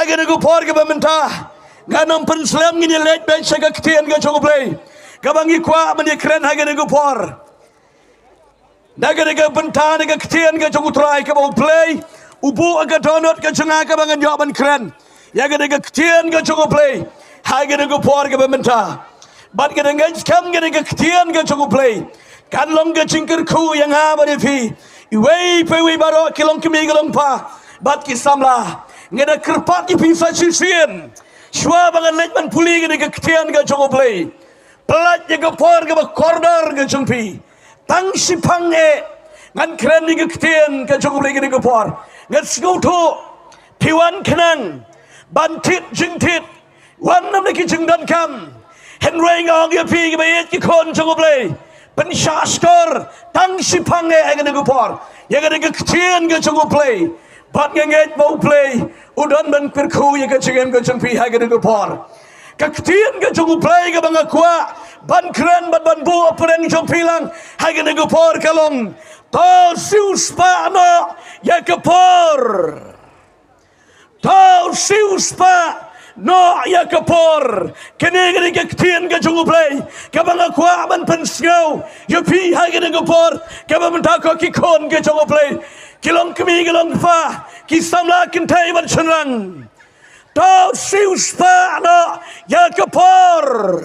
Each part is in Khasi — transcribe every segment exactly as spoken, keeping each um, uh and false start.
Ha kane ka por kaba mynta, ngan ym pynslem, ngin ïa leit beit sha ka ktien ka jong U Blei kaba ngi kwah ban ïa kren ha kane ka por. Na kane ka bynta, na ka ktien ka jong U Trai kaba U Blei u buh ha ka dohnud ka jong nga kaba ngan ïoh ban kren ïa kane ka ktien ka jong U Blei ha kane ka por kaba mynta. Bad ka dang ngeit skhem kane ka ktien ka jong U Blei kan long ka jingkyrkhu ïa nga bad ïa phi, iwei pa iwei baroh ki long kmie ki long kpa bad ki samla. Nga da kyrpad ïa phi sa shisien shuwa ba ngan leit ban pule kane ka ktien ka jong U Blei. Pynlait ïa ka por kaba kordor ka jong phi. Tang shiphang eh ngan kren ïa ka ktien ka jong U Blei kane ka por. Ngan sngewthuh phi wan khnang ban thied jingthied, wan nam na ki jingdonkam. Hynrei nga ong ïa phi kiba ïeit ki khun jong U Blei, pynshah shkor tang shiphang eh ha kane ka por ïa kane ka ktien ka jong U Blei. Bad nga ngeit ba U Blei u don ban kyrkhu ïa ka jingim ka jong phi ha kane ka por. Ka ktien ka jong U Blei kaba nga kwah ban kren bad ban buh ha pdeng jong phi lang ha kane ka por ka long: To siewspah noh ïa ka por. To siewspah noh ïa ka por. Kane ka dei ka ktien ka jong U Blei kaba nga kwah ban pynsngew ïa phi ha kane ka por kaba mynta, ko ki khun ka jong U Blei, ki long kmie ki long kpa, ki samla kynthei bad shynrang. To siewspah noh ïa ka por.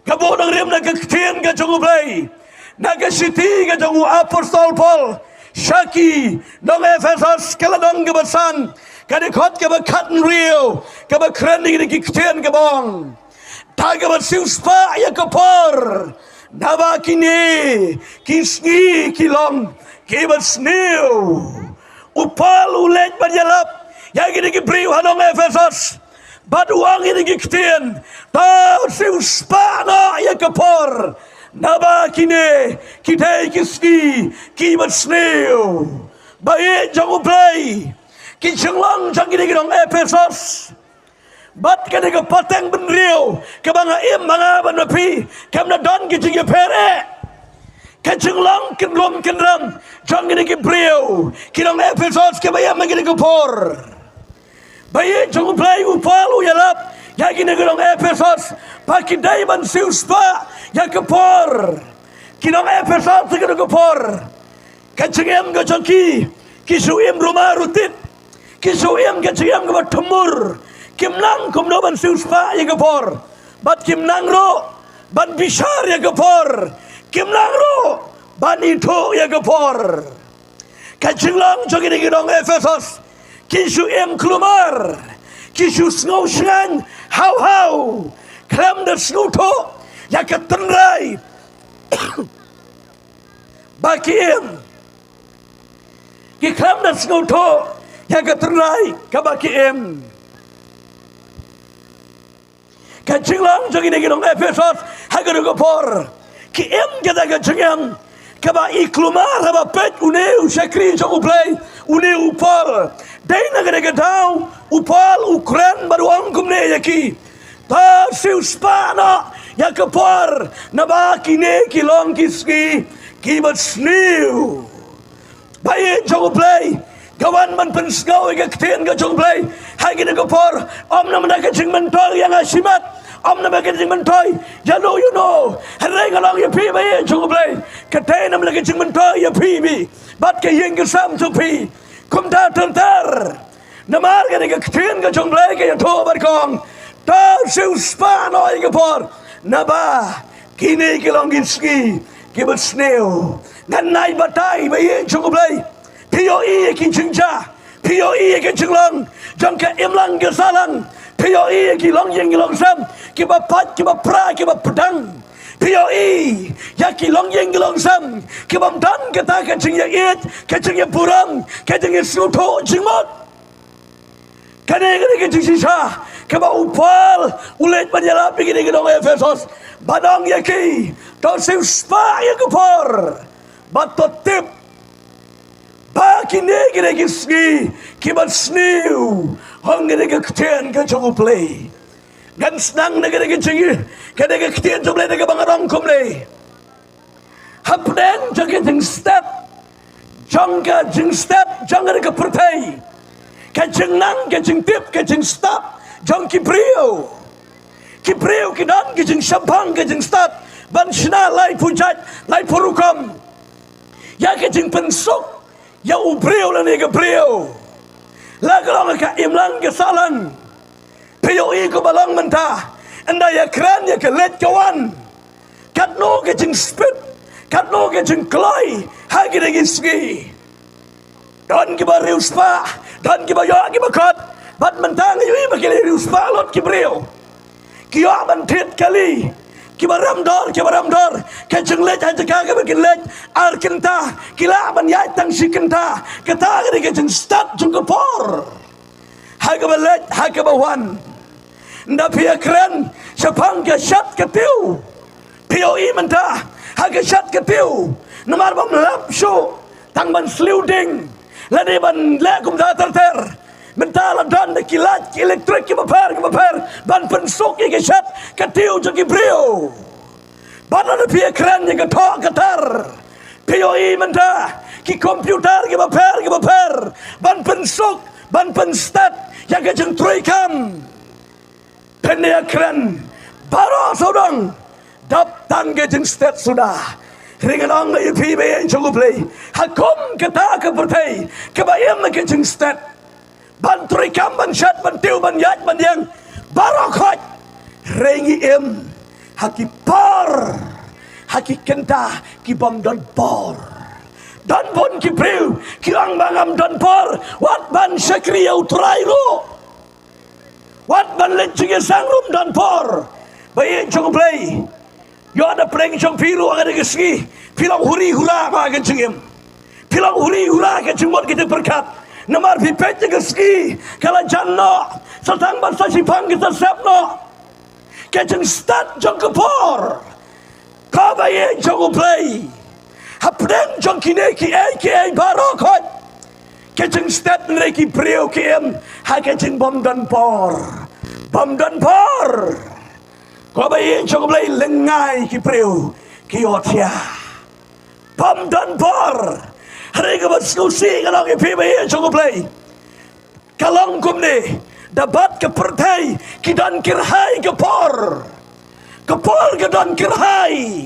Kaba nang rim na ka ktien ka jong U Blei na ka shithi ka jong u apostol Paul sha ki nong Ephesos, ka lynnong kaba san, ka dkhot kaba khathynriew, kaba kren ïa kine ki ktien kaba ong: To kaba siewspah ïa ka por, naba kine ki sngi ki long kiba sniew. U Paul u leit ban ïalap ïa kine ki briew ha nong Ephesos bad u ong ïa kine ki ktien: To siewspah noh ïa ka por, naba kine ki dei ki sngi kiba sniew. Ba ïeit jong U Blei, ki jinglong jong kine ki nong Ephesos bad kane ka pateng bynriew kaba nga im, ba nga bad ba phi, kam da don ka jingïapher eh. Ka jinglong kynrum kynram jong kine ki briew ki nong Ephesos kiba im ha kane ka por. Ba ïeit jong U Blei, u Paul u ïalap ïa kine ki nong Ephesos ba ki dei ban siewspah ïa ka por. Ki nong Ephesos ha kane ka por, ka jingim ka jong ki, ki shu im ruma rutit, ki shu im ka jingim kaba thmur. Kim nang kumno ban siewspah ïa ka por, bad kim nang ruh ban bishar ïa ka por, kim nang ruh ban ithuh ïa ka por. Ka jinglong jong kine ki nong Ephesos, ki shu im kulmar, ki shu sngew shngaiñ haw haw, khlem da sngewthuh ïa ka tynrai ba ki im. Ki khlem da sngewthuh ïa ka tynrai kaba ki im. Ka jinglong jong kine ki nong Ephesos ha kane ka por, ki im kata ka jingim kaba i kulmar haba peit une u shakri jong U Blei, une u Paul. Dei na kane ka daw u Paul u kren bad u ong kumne ïa ki: To siewspah noh ïa ka por, naba kine ki long ki sngi kiba sniew. Ba ïeit jong U Blei, ka wan ban pynsngew ïa ka ktien ka jong U Blei ha kane ka por, ym namar ka jingmyntoi ïa nga shimet, ym namar ka jingmyntoi ïa no ïa no. Hynrei nga ong ïa phi ba ïeit jong U Blei, ka dei namar ka jingmyntoi ïa phi bad ka ïing ka sem jong phi. Kumta ter ter. Namar kane ka ktien ka jong U Blei ka ïathuh bad ka ong: To siewspah noh ïa ka por, naba kine ki long ki sngi kiba sniew. Ngan ai batai ba ïeit jong U Blei. Phi ïohi ïa ki jingjia, phi ïohi ïa ki jinglong jong ka imlang ka sahlang, phi ïohi ïa ki longïing ki longsem kiba pait, kiba pra, kiba pdeng. Phi ïohi ïa ki longïing ki longsem ki bym don kata ka jingïaieit, ka jingïaburom, ka jingïasngewthuh jingmut. Kane ka dei ka jingshisha kaba u Paul u leit ban ïalap ïa kine ki nong Ephesos, bad u ong ïa ki: To siewspah ïa ka por, bad to tip ba kine ki dei ki sngi kiba sniew. Ong kane ka ktien ka jong U Blei. Ngan sdang na kane ka jing, kane ka ktien jong U Blei na kaba nga ong kumne: Hapdeng jong ka jingstet, jong ka jingstet jong kane ka pyrthei, Ka jingnang, ka jingtip, ka jingstad jong ki briew. Ki briew ki don ka jingshemphang, ka jingstad ban shna laiphew jait, laiphew rukom ïa ka jingpynsuk ïa u briew lane ka briew. La ka long ka imlang ka sahlang. Phi ïohi kumba long mynta, ynda ïakren ïa ka leit ka wan, katno ka jingspit, katno ka jingkloi ha kine ki sngi. Don kiba riewspah, don kiba ïoh kiba khot. Bad mynta nga ïohi ba ki la riewspah lut ki briew. Ki ïoh ban thied kali, kiba rem dor, kiba rem dor. Ka jingleit ha jaka kaba kin leit ar kynta, ki lah ban ïaid tang shi kynta. Kata ka dei ka jingstad jong ka por ha kaba leit ha kaba wan. Ynda phi ïakren shaphang ka shet ka tiew, phi ïohi mynta ha ka shet ka tiew, namar bym lap shuh tang ban sliew ding lane ban leh kumta ter ter. Mynta la don da ki lait ki elektrik kiba pher kiba pher ban pynsuk ïa ka shet ka tiew jong ki briew. Bad lada phi ïakren ïa ka thoh ka tar, phi ïohi mynta ki computer kiba pher kiba pher ban pynsuk, ban pynstad ïa ka jingtrei kam. Phin ïakren baroh sawdong, dap tang ka jingstad suda. Hynrei ngan ong ïa phi ba ïeit jong U Blei, ha kum kata ka pyrthei kaba im ka jingstad, ban trei kam, ban shet, ban tiew, ban ïaid, ban ïeng baroh khoit, hynrei ngi im ha ki por, ha ki kynta ki bym don por. Don bun ki briew ki ong ba ngam don por wat ban shakri ïa U Trai ruh. Wat ban leit jingïaseng ruh ym don por. Ba ïeit jong U Blei, ïoh da pdeng jong phi ruh ha kane ka sngi phi long huri hura ha ka jingim. Phi long huri hura ha ka jingmut ka jingpyrkhat. Namar phi peit ïa ka sngi ka la jan noh, sa tang ban sa shiphang ka sa sep noh. Ka jingstad jong ka por, ko ba ïeit jong U Blei, hapdeng jong kine kiei kiei baroh khoit, ka jingstad, hynrei ki briew ki im ha ka jingbym don por. Bym don por. Ko ba ïeit jong U Blei, lyngngai ki briew ki ïohthiah. Bym don por. Hynrei kaba sngewsih ngan ong ïa phi ba ïeit jong U Blei, ka long kumne, da bad ka pyrthei ki don kyrhai ka por. Ka por ka don kyrhai.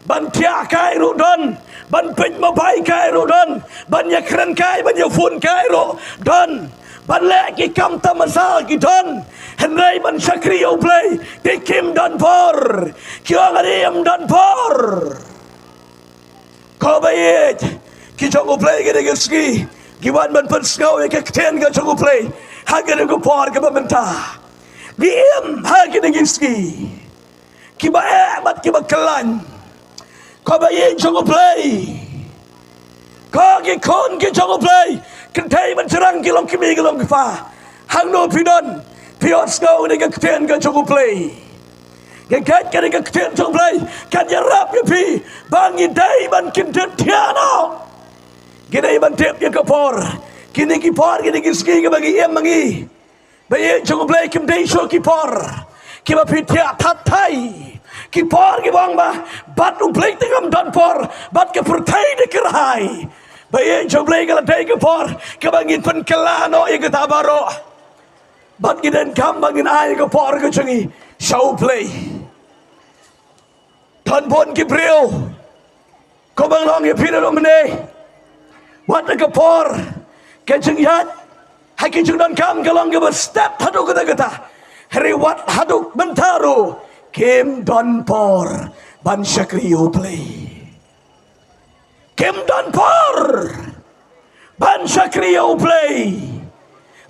Ban thiah kai ruh don, ban peit mobile kai ruh don, ban ïakren kai, ban ïaphone kai ruh don, ban leh ki kam tamasa ki don. Hynrei ban shakri ïa U Blei te kim don por. Ki ong ym don por. Ko ba ïeit ki jong U Blei, kine ki sngi ki wan ban pynsngew ïa ka ktien ka jong U Blei ha kane ka por kaba mynta. Ngi im ha kine ki sngi kiba eh bad kiba kyllain. Ko ba ïeit jong U Blei, ko ki khun ki jong U Blei, kynthei bad shynrang, ki long kmie ki long kpa, hangno phi don, phi ïohsngew ïa ka ktien ka jong U Blei. Ka ktien, ka ktien jong U Blei kan ïarap ïa phi ba ngi dei ban kyntiew thiah noh. Ngi dei ban tip ïa ka por. Kine ki por, kine ki sngi kiba ngi im ma ngi, ba ïeit jong U Blei, kim dei shuh ki por kiba phi thiah that thai. Ki por kiba ong ba bad U Blei te ngam don por, bad ka pyrthei te kyrhai. Ba ïeit jong U Blei, ka la dei ka por kaba ngin pynkylla noh ïa kata baroh. Bad ngi donkam ba ngin ai ka por ka jong ngi sha U Blei. Don bun ki briew, ko ba ngan ong ïa phi naduh mynne, wat la ka por ka jingïaid ha ki jingdonkam ka long kaba stet haduh katta katta, hynrei wat haduh mynta ruh kim don por ban shakri ïa U Blei. Kim don por ban shakri ïa U Blei.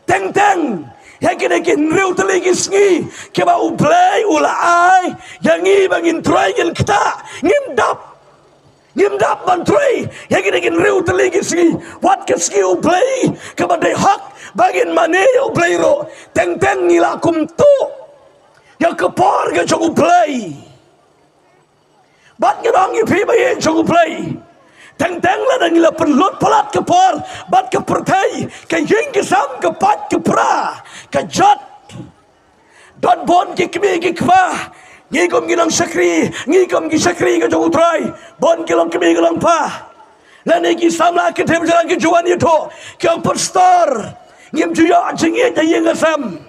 Teng teng ïa kine ki hynriew tylli ki sngi kiba U Blei u la ai ïa ngi ba ngin trei, ngin ktah, ngim dap. Ngim dap ban trei ïa kine ki hynriew tylli ki sngi. Wat ka sngi U Blei kaba dei hok ba ngin mane ïa U Blei ruh. Teng teng ngi la kumtuh ïa ka por ka jong U Blei. Bad ngan ong ïa phi ba ïeit jong U Blei, teng teng lada ngi la pynlut palat ka por bad ka pyrthei, ka ïing ka sem, ka pait ka pra, ka jot, don bun ki kmie ki kpa, ngi kum ki nongshakri, ngi kum ki shakri ka jong U Trai, bun ki long kmie ki long kpa, lane ki samla, ki kynthei bad shynrang, ki jong wan ïathuh, ki ong, pastor, Ngim ju ïoh jingïeit ha ïing ha sem.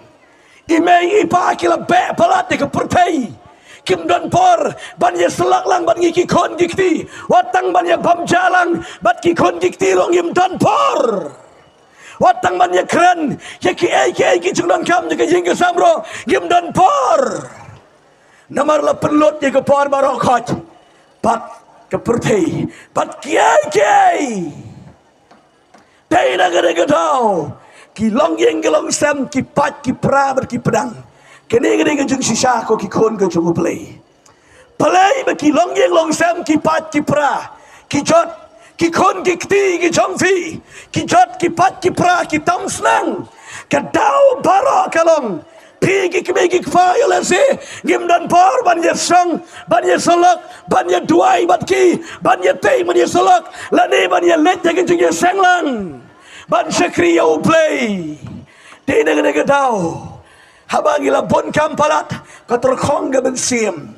I mei i pa ki la beh palat ïa ka pyrthei. Kim don por ban ïasyllok lang bad ngi ki khun ki kti. Wat tang ban ïabam ja lang bad ki khun ki kti ruh ngim don por. Wat tang ban ïakren ïa kiei kiei ki jingdonkam jong ka ïing ka sem ruh ngim don por. Namar la pynlut ïa ka por baroh khoit bad ka pyrthei bad kiei kiei. Te na kane ka daw ki longïing ki longsem, ki pait ki pra bad ki pdang. Kane ka dei ka jingshisha ko ki khun ka jong U Blei. Balei ba ki longïing longsem, ki pait ki pra, ki jot, ki khun ki kti ki jong phi, ki jot, ki pait ki pra, ki tam shnong? Ka daw baroh ka long phi ki kmie ki kpa, ïoh lehse ngim don por ban ïashong, ban ïasyllok, ban ïaduwai bad ki, ban ïatei, ban ïasyllok, lane ban ïaleit ïa ka jingïaseng lang, ban shakri ïa U Blei. Te na kane ka daw, haba ngi la bun kam palat, ka tyrkhong ka mynsiem.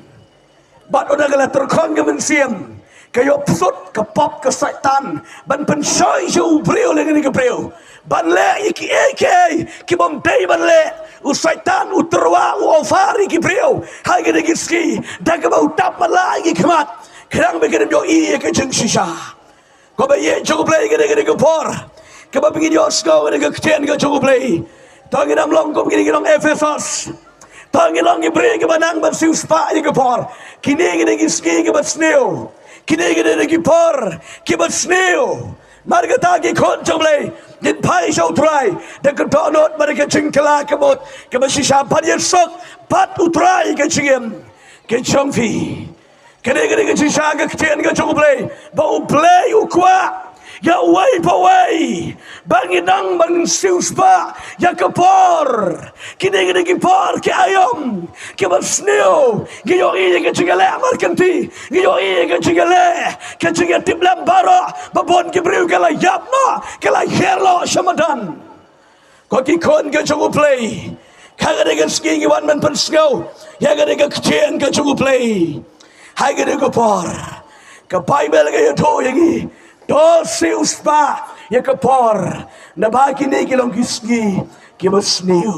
Bad ynda ka la tyrkhong ka mynsiem, ka ïoh psut ka pop ka Soitan ban pynshoi sha u briew lane ka briew ban leh ïa kiei kiei ki bym dei ban leh. U Soitan u tyrwa, u offer ïa ki briew ha kine ki sngi da kaba u tap matlah ïa ki khmat. Khnang ba kin ym ïohi ïa ka jingshisha. Ko ba ïeit jong U Blei, kane ka dei ka por kaba ngin ïohsngew ïa ka ktien ka jong U Blei. To ngin ym long kum kine ki nong Ephesos. To ngin long ki briew kiba nang ban siewspah ïa ka por. Kine ki dei ki sngi kiba sniew. Kine ki dei ki por kiba sniew. Mar kata ki khun jong U Blei, ngin phai sha U Trai da ka dohnud bad da ka jingkylla ka mut kaba shisha ban ïasuk bad U Trai ka jingim ka jong phi. Kane ka dei ka jingshisha ka ktien ka jong U Blei, ba U Blei u kwah ïa uwei pa uwei ba ngin nang ban siewspah ïa ka por. Kine ki dei ki por ki aïom kiba sniew. Ngi ïohi ïa ka jingïaleh markynti, ngi ïohi ïa ka jingïaleh, ka jingïatiplem baroh, ba bun ki briew ki la ïap noh, ki la hiar noh sha madan. Ko ki khun ka jong U Blei, ha kane ka sngi ngi wan ban pynsngew ïa kane ka ktien ka jong U Blei. Ha kane ka por ka Baibl ka ïathuh ïa ngi, to siewspah ïa ka por, naba kine ki long ki sngi kiba sniew.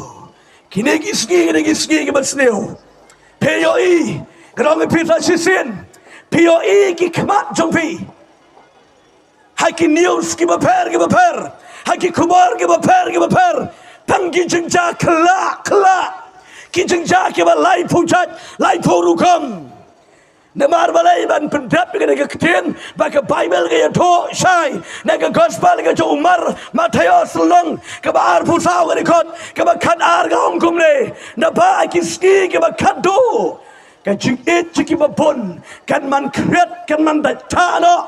Kine ki sngi, kine ki sngi kiba sniew. Phi ïohi, ka long ïa phi sa shisien, phi ïohi ki khmat jong phi ha ki news kiba pher kiba pher, ha ki khubor kiba pher kiba pher, tang ki jingjia khlak khlak, ki jingjia kiba laiphew jait, laiphew rukom. Namar balei? Ban pyndep ïa kane ka ktien ba ka Baibl ka ïathuh shai na ka Gospel ka jong u Mar-, Mathaios lynnong kaba arphew saw, ka dkhot kaba khatar ka ong kumne: Naba ha ki sngi kiba khatduh ka jingïeit jong kiba bun kan man khriat, kan man dait thah noh.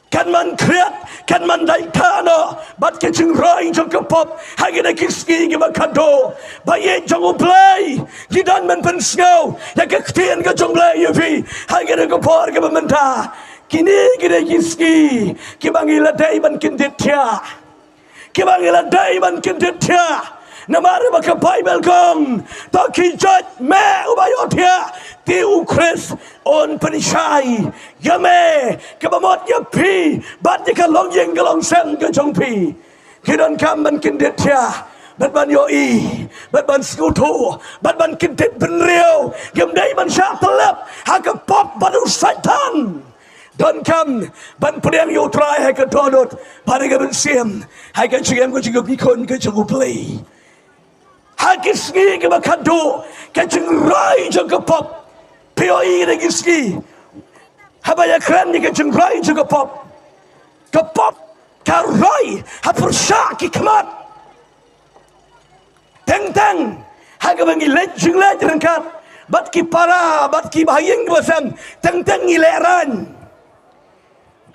Kan man khriat, kan man dait thah noh bad ka jingroi jong ka pop ha kine ki sngi kiba khatduh. Ba ïeit jong U Blei, ngi don ban pynsngew ïa ka ktien ka jong U Blei ïa phi ha kane ka por kaba mynta. Kine ki dei ki sngi kiba ngi la dei ban kyndit thiah. Kiba ngi la dei ban kyndit thiah. Namar ba ka Baibl ka ong, to ki jait, meh uba ïohthiah, te U Khrist un pynshai ïa me, kaba mut ïa phi bad ïa ka longïing ka longsem ka jong phi. Ngi donkam ban kyndit thiah bad ban ïohi bad ban sngewthuh bad ban kyndit bynriew. Ngim dei ban shah tyllep ha ka pop bad u Soitan. Donkam ban pdiang ïa U Trai ha ka dohnud bad ha ka mynsiem, ha ka jingim ka jong ki khun ka jong U Blei. Ha ki sngi kiba khatduh, ka jingroi jong ka pop. Phi ïohi ïa ki sngi, haba ïakren ïa ka jingroi jong ka pop, ka pop ka roi ha pyrshah ki khmat. Teng teng ha kaba ngi leit jingleit ryngkat bad ki para bad kiba ha ïing kiba sem, teng teng ngi lehraiñ.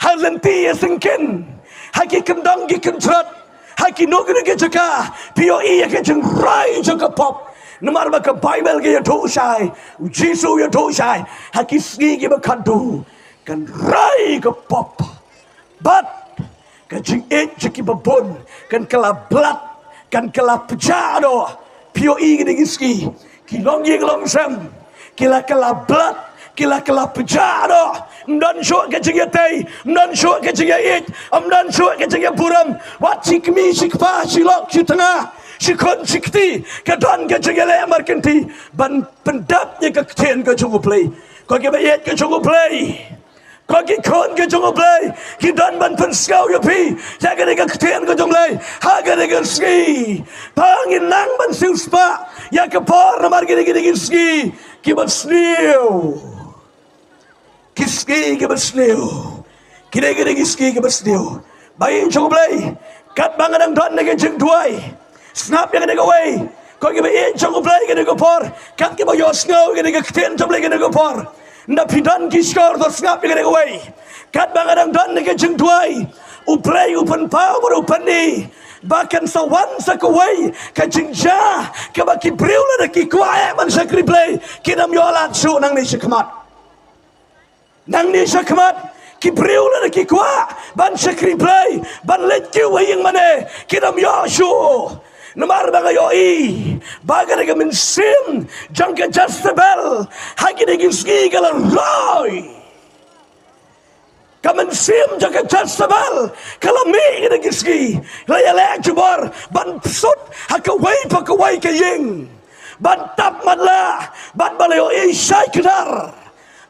Ha lynti ïa syngkien, ha ki kyndong ki kynjrot, ha kino kino ki jaka, phi ïohi ïa ka jingroi jong ka pop. Namar ba ka Baibl ka ïathuh shai, U Jisu u ïathuh shai, ha ki sngi kiba khatduh kan roi ka pop. Bad ka jingïeit jong kiba bun kan kylla blad, kan kylla pjah noh. Phi ïohi ïa kine ki sngi, ki longïing longsem ki la kylla blad, Ki la kylla pjah noh. Ym don shuh ka jingïatei, ym don shuh ka jingïaieit, ym don shuh ka jingïaburom. Wat shi kmie shi kpa, shi lok shi tnga, shi khun shi kti, ka don ka jingïaleh markynti ban pyndap ïa ka ktien ka jong U Blei. Ko kiba ïeit ka jong U Blei, ko ki khun ka jong U Blei, ki don ban pynsngew ïa phi ïa kane ka ktien ka jong U Blei ha kane ka sngi. Tang ngin nang ban siewspah ïa ka por namar kine, kine ki sngi kiba sniew. Ki sngi kiba sniew. Kine, kine ki sngi kiba sniew. Ba ïeit jong U Blei, katba nga dang don ha ka jingduwai, sngap ïa kane kawei. Ko kiba ïeit jong U Blei, kane ka por, kat kiba ïohsngew ïa kane ka ktien jong U Blei kane ka por, nda phi don ki shkor, to sngap ïa kane kawei. Katba nga dang don ha ka jingduwai, U Blei u pynpaw bad u pyni ba kan sa wan sa kawei ka jingjia kaba ki briew lada ki kwah eh ban shakri Blei, kin ym ïoh lad shuh nangne shakhmat. Nangne shakhmat, ki briew lada ki kwah ban shakri Blei, ban leit kiew ha ïing mane, kin ym ïoh shuh. Namar ba nga ïohi ba kane ka mynsiem jong ka Jezebel ha kine ki sngi ka la roi. Ka mynsiem jong ka Jezebel ka la mih ha kine ki sngi, la ïaleh jubor ban sut ha kawei pa kawei ka ïing, ban tap matlah, bad ba la ïohi shai kdar.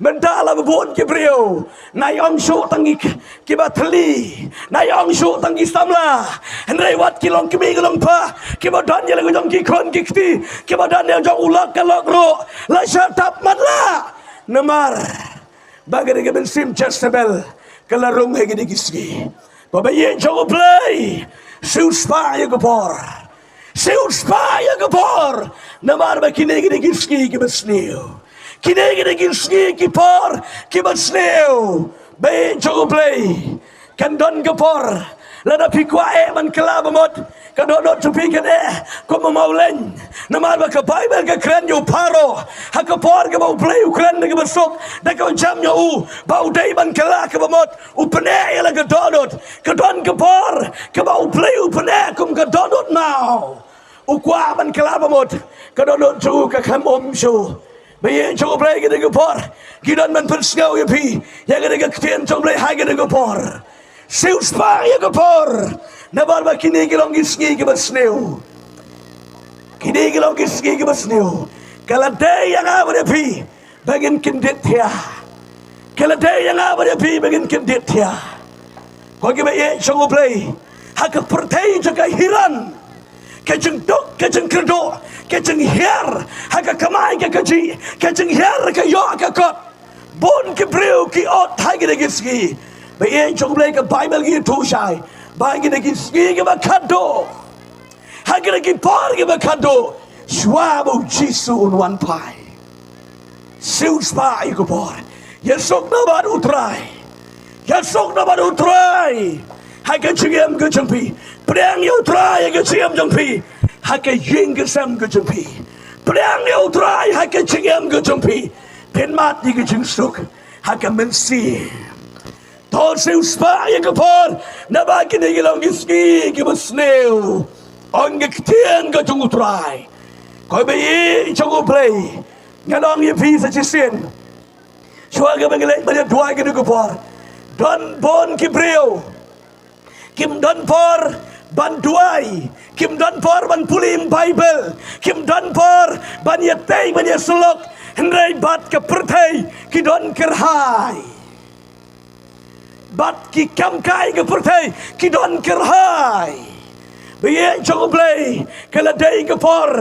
Mynta la bun ki briew, nai ong shuh tang ki, kiba thylli, nai ong shuh tang ki samla, hynrei wat ki longkmie ki longkpa, kiba don ïa la ka jong ki khun ki kti, kiba don ïa la jong u lok ka lok ruh, la shah tap matlah. Namar ba kane ka mynsiem Jezebel ka la rung ha kine ki sngi. Ko ba ïeit jong U Blei, siewspah ïa ka por. Siewspah ïa ka por. Namar ba kine, kine ki sngi kiba sniew. Kine, kine ki sngi ki por kiba sniew. Ba ïeit jong U Blei, kan don ka por lada phi kwah eh ban kylla ba mut, ka dohnud jong phi kan eh kum u mawleiñ. Namar ba ka Baibl ka kren ïa u Pharaoh ha ka por kaba U Blei u kren da kaba suk da kaba jam ïa u ba u dei ban kylla kaba mut, u pyneh ïa la ka dohnud. Ka don ka por kaba U Blei u pyneh kum ka dohnud maw. U kwah ban kylla ba mut, ka dohnud jong u ka khlem um shuh. Ba ïeit jong U Blei, kane ka por ngi don ban pynsngew ïa phi ïa kane ka ktien jong U Blei ha kane ka por. Siewspah ïa ka por, namar ba kine ki long ki sngi kiba sniew. Kine ki long ki sngi kiba sniew. Ka la dei ïa nga bad ïa phi ba ngin kyndit thiah. Ka la dei ïa nga bad ïa phi ba ngin kyndit thiah. Ko kiba ïeit jong U Blei, ha ka pyrthei jong ka hiran, ka jingduk, ka jingkyrduh, ka jinghiar ha ka kamai ka kajih, ka jinghiar ka ïoh ka kot, bun ki briew ki ot ha kine ki sngi. Ba ïeit jong U Blei, ka Baibl ka ïathuh shai ba ha kine ki sngi kiba khadduh, ha kine ki por kiba khadduh, shuwa ba U Jisu un wan phai. Siewspah ïa ka por. Ïasuk noh bad U Trai. Ïasuk noh bad U Trai ha ka jingim ka jong phi. Pdiang ïa U Trai ha ka jingim jong phi, ha ka ïing ka sem ka jong phi. Pdiang ïa U Trai ha ka jingim ka jong phi. Phin mad ïa ka jingsuk ha ka mynsiem. To siewspah ïa ka por, naba kine ki long ki sngi kiba sniew, ong ka ktien ka jong U Trai. Ko ba ïeit jong U Blei, ngan ong ïa phi sa shisien, shuwa kaba ngi leit ban ïaduwai kane ka por, don bun ki briew kim don por ban duwai, kim don por ban pule Baibl, kim don por ban ïatei ban ïasyllok, hynrei bad ka pyrthei ki don kyrhai. Bad ki kam kai ka pyrthei ki don kyrhai. Ba ïeit jong U Blei, ka la dei ka por,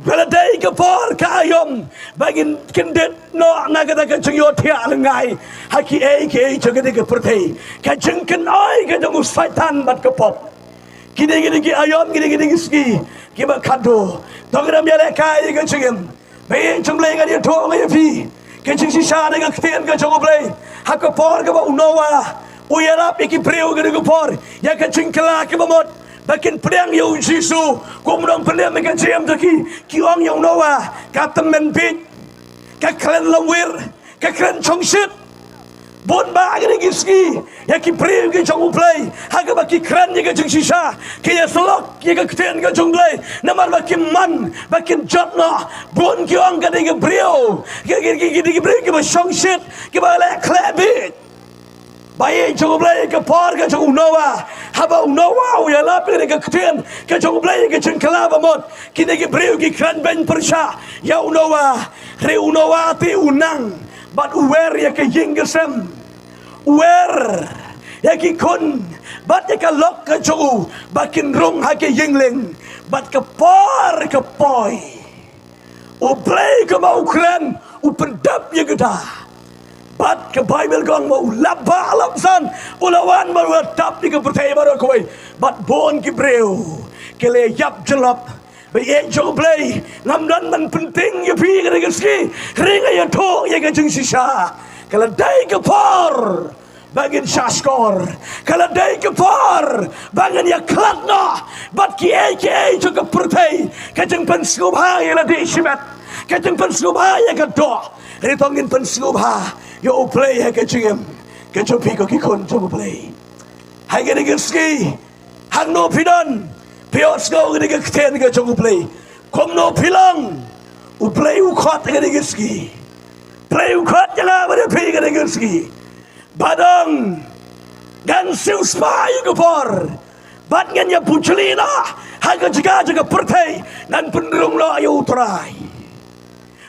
ka la dei ka por ka aïom ba ngin kyndit noh na kata ka jingïohthiah lyngngai ha kiei kiei jong kane ka pyrthei. Ka jingkynoi ka jong u Soitan bad ka pop. Kine, kine ki aïom, kine, kine ki sngi kiba khadduh. To ngin ym ïalehkai ïa ka jingim. Ba ïeit jong U Blei, ngan ïathuh ïa phi ka jingshisha na ka ktien ka jong U Blei. Ha ka por kaba u Noah u ïarap ïa ki briew, kane ka por ïa ka jingkylla kaba mut ba kin pdiang ïa U Jisu kum u nongpynim ha ka jingim jong ki, ki ong ïa u Noah, ka tymmen biej, ka kren longwir, ka kren chongshit. Bun bah kine ki sngi ïa ki briew ki jong U Blei ha kaba ki kren ïa ka jingshisha, ki ïasyllok ïa ka ktien ka jong U Blei, namar ba ki man ba kin jot noh. Bun ki ong, kine ki briew, ki, ki, ki, ki, ki briew kiba shongshit, kiba leh khleh bit. Ba ïeit jong U Blei, ka por ka jong u Noah, haba u Noah u ïalap ïa ka ktien ka jong U Blei, ka jingkylla ba mut, kine ki briew ki kren beiñ pyrshah ïa u Noah. Hynrei u Noah te u nang bad u wer ïa ka ïing ka sem, u wer ïa ki khun bad ïa ka lok ka jong u ba kin rung ha ka ïing lieng. Bad ka por ka poi, U Blei kumba u kren u pyndep ïa kata. Bad ka Baibl ka ong ba u lap bah lap san u la wan bad u la tap ïa ka pyrthei baroh kawei. Bad bun ki briew ki la ïap jyllop. Ba ïeit jong U Blei, ngam don ban pynting ïa phi kane ka sngi, hynrei nga ïathuh ïa ka jingshisha. Ka la dei ka por ba ngin shahshkor. Ka la dei ka por ba ngin ïakhlad noh bad kiei kiei jong ka pyrthei, ka jingpynsngewbha ïa lade shimet, ka jingpynsngewbha ïa ka doh. Hynrei to ngin pynsngewbha ïa U Blei ha ka jingim ka jong phi, ko ki khun jong U Blei. Ha kane ka sngi, hangno phi don, phi ïohsngew kane ka ktien ka jong U Blei. Kumno phi long, U Blei u khot ha kane ka sngi. U Blei u khot ïa nga bad ïa phi ha kane ka sngi. Ba dang ngan siewspah ïa ka por bad ngan ïa pynjli noh ha ka jaka jaka pyrthei, ngan pynrung noh ïa U Trai.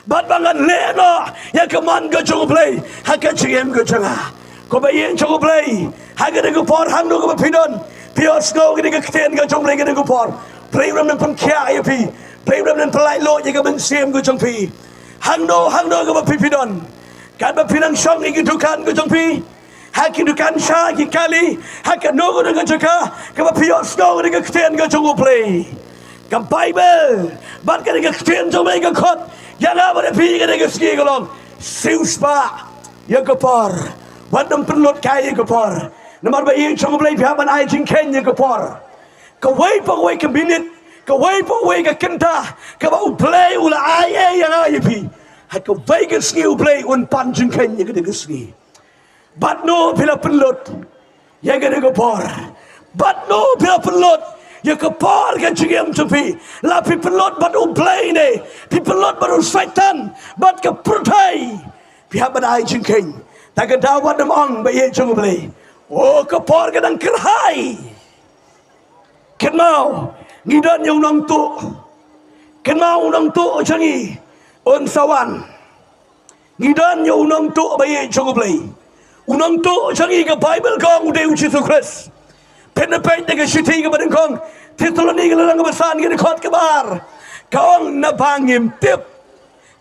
Bad ba ngan leh noh ïa ka mon ka jong U Blei ha ka jingim ka jong nga. Ko ba ïeit jong U Blei, ha kane ka por hangno kaba phi don, phi ïohsngew kane ka ktien ka jong U Blei ha kane ka por, U Blei u dang pynkhiah ïa phi, U Blei u dang pynlait luid ïa ka mynsiem ka jong phi. Hangno hangno kaba phi phi don, katba phi nang shong ïa ki dukan ka jong phi, ha ki dukan sha ki kali, ha kano kano ka jaka kaba phi ïohsngew ïa ka ktien ka jong U Blei. Ka Baibl bad kane ka ktien jong U Blei ka khot ïa nga bad ïa phi ha kane ka sngi ka long, siewspah ïa ka por. Wat dang pynlut kai ïa ka por. Namar ba ïeit jong U Blei, phi hap ban ai jingkheiñ ïa ka por. Kawei pa kawei ka minit, kawei pa kawei ka kynta kaba U Blei u la ai ïa nga ïa phi, ha kawei ka sngi U Blei un pan jingkheiñ ïa kane ka sngi. Bad no phi la pynlut ïa kane ka por? Bad no phi la pynlut ïa ka por ka jingim jong phi? La phi pynlut bad U Blei ne phi pynlut bad u Soitan bad ka pyrthei? Phi hap ban ai jingkheiñ. Ta ka daw wat nym ong, ba ïeit jong U Blei, o ka por ka dang kyrhai. Kynmaw, ngi don ïa u nongtuh. Kynmaw, u nongtuh jong ngi un sa wan. Ngi don ïa u nongtuh, ba ïeit jong U Blei. U nongtuh jong ngi, ka Baibl ka ong u dei U Jisu Khrist. Phin ïa peit da ka shithi kaba nyngkong Thessaloni, ka lynnong kaba san, ka dkhot kaba ar, ka ong, naba ngim tip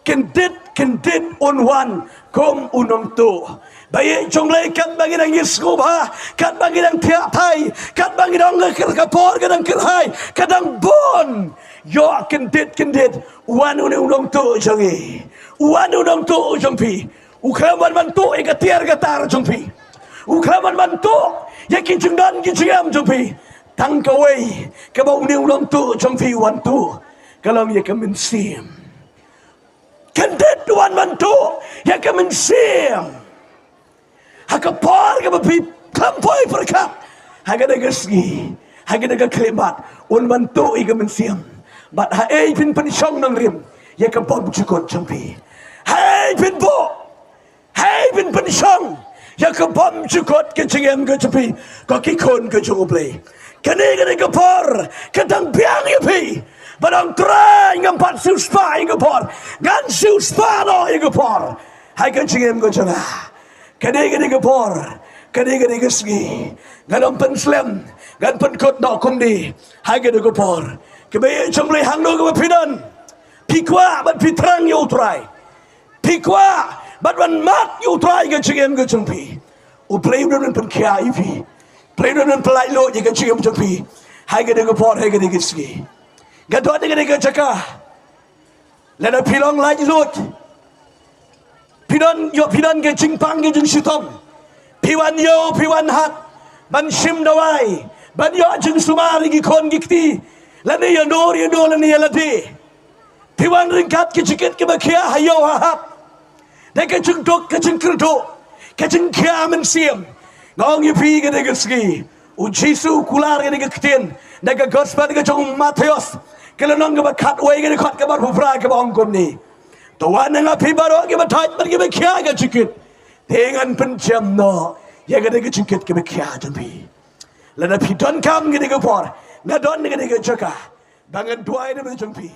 kyndit kyndit un wan kum u nongtuh. Ba ïeit jong U Blei, katba ngi dang ïasngewbha, katba ngi dang thiah thai, katba ngi dang, ka, ka por ka dang kyrhai, ka dang bun. Ïoh kyndit kyndit u wan une u nongtuh jong ngi, u wan u nongtuh jong phi. U khlem wan ban tuh ïa ka tiar ka tar jong phi, u khlem wan ban tuh ïa ki jingdon ki jingem jong phi. Tang kawei kaba une u nongtuh jong phi u wan tuh, ka long ïa ka mynsiem. Kyndit u wan ban tuh ïa ka mynsiem. Ha ka por kaba phi khlem poi pyrkhat, ha kane ka sngi, ha kane ka khyllipmat, un ban tuh ïa ka mynsiem. Bad haei phin pynshong nongrim ïa ka bymjukut jong phi? Haei phin buh? Haei phin pynshong ïa ka bymjukut ka jingim ka jong phi, ko ki khun ka jong U Blei? Kane, kane ka por ka dang biang ïa phi. Bad ong, Trai, ngam pat siewspah ïa ka por. Ngan siewspah noh ïa ka por ha ka jingim ka jong nga. Kane, kane ka por, kane, kane ka sngi, ngan ym pynslem, ngan pynkut noh kumne ha kane ka por. Kaba ïeit jong U Blei, hangno kaba phi don, phi kwah bad phi thrang ïa U Trai. Phi kwah bad wan mad ïa U Trai ha ka jingim ka jong phi. U Blei u dang pynkhiah ïa phi. U Blei u dang pynlait luid ïa ka jingim jong phi ha kane ka por, ha kane ka sngi. Nga don ha kane ka jaka. Lada phi long laitluid, phi don, ïoh phi don ka jingpang ka jingshitom, phi wan ïew, phi wan hat ban shim dawai, ban ïoh jingsumar ïa ki khun ki kti, lane ïa no ïa no, lane ïa lade. Phi wan ryngkat ki jingkit kiba khiah ha ïew ha hat. Da ka jingduk ka jingkyrduh, ka jingkhia mynsiem. Nga ong ïa phi kane ka sngi, u Jisu u kular kane ka ktien na ka gospel ka jong u Mathaios, ka lynnong kaba khatwei, ka dkhot kaba arphew phra, kaba ong kumne: To wan na nga phi baroh kiba thait bad kiba khia ka jingkit, te ngan pynjem noh ïa kane ka jingkit kaba khia jong phi. Lada phi donkam kane ka por, nga don kane ka jaka ba ngan duwai na bynta jong phi.